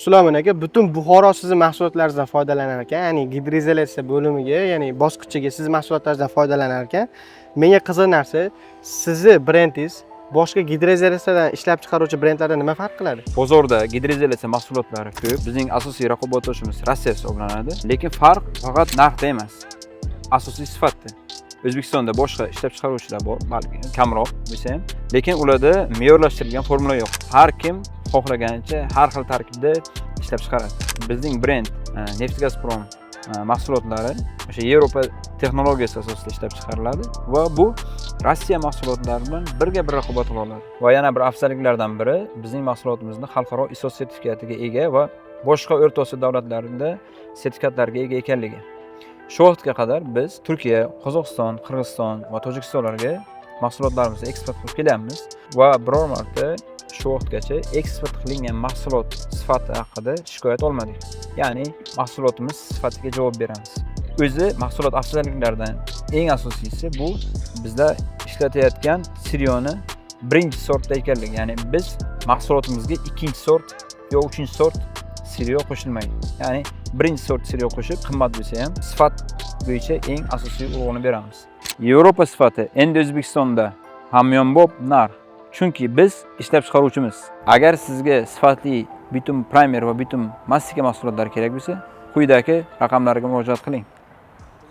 Sulaymon aka, butun Buxoro sizni mahsulotlaringizdan foydalanar ekan, ya'ni gidroizolyatsiya bo'limiga, ya'ni bosqichiga sizni mahsulotlaringizdan foydalanar ekan. Menga qiziq narsa, sizni brendingiz boshqa gidroizolyatsiyadan ishlab chiqaruvchi brendlardan nima farq qiladi? Bozorda gidroizolyatsiya mahsulotlari ko'p. Bizning asosiy raqobatdoshimiz Rossiya hisoblanadi. Lekin farq faqat narxda emas, asosiy sifatda. O'zbekistonda boshqa ishlab chiqaruvchilar bor, balki kamroq bo'lsa ham, lekin ularda me'yorlashtirilgan formula yo'q. Har kim xohlaganicha har xil tarkibda ishlab chiqaradi. Bizning brend Neftgazprom mahsulotlari o'sha Yevropa texnologiyasi asosida ishlab chiqariladi va bu Rossiya mahsulotlari bilan birga bir raqobat qila oladi. Va yana bir afzalliklardan biri, bizning mahsulotimizni xalqaro ISO sertifikatiga ega va boshqa O'rta Osiyo davlatlarida sertifikatlarga ega ekanligi. Shu vaqtga qadar biz Turkiya, Qozog'iston, Qirg'iziston va Tojikistonlarga mahsulotlarimizni eksport qilib kelyapmiz va biror marta shu vaqtgacha eksport qilingan mahsulot sifati haqida shikoyat olmadik. Ya'ni mahsulotimiz sifatiga javob beramiz. O'zi mahsulot afzalliklaridan eng asosiysi bu bizda ishlatayotgan сырьё ni birinchi sortda ekanligi. Ya'ni biz mahsulotimizga ikkinchi sort yo uchinchi sort сырьё qo'shilmaydi. Ya'ni birinchi sort сырьё qo'shib, qimmat bo'lsa ham, sifat bo'yicha eng asosiy urg'uni beramiz. Yevropa sifati endi O'zbekistonda hamyonbop narx. Chunki biz ishlab chiqaruvchimiz. Agar sizga sifatli bitum primer va bitum mastika mahsulotlari kerak bo'lsa, quyidagi raqamlarga murojaat qiling.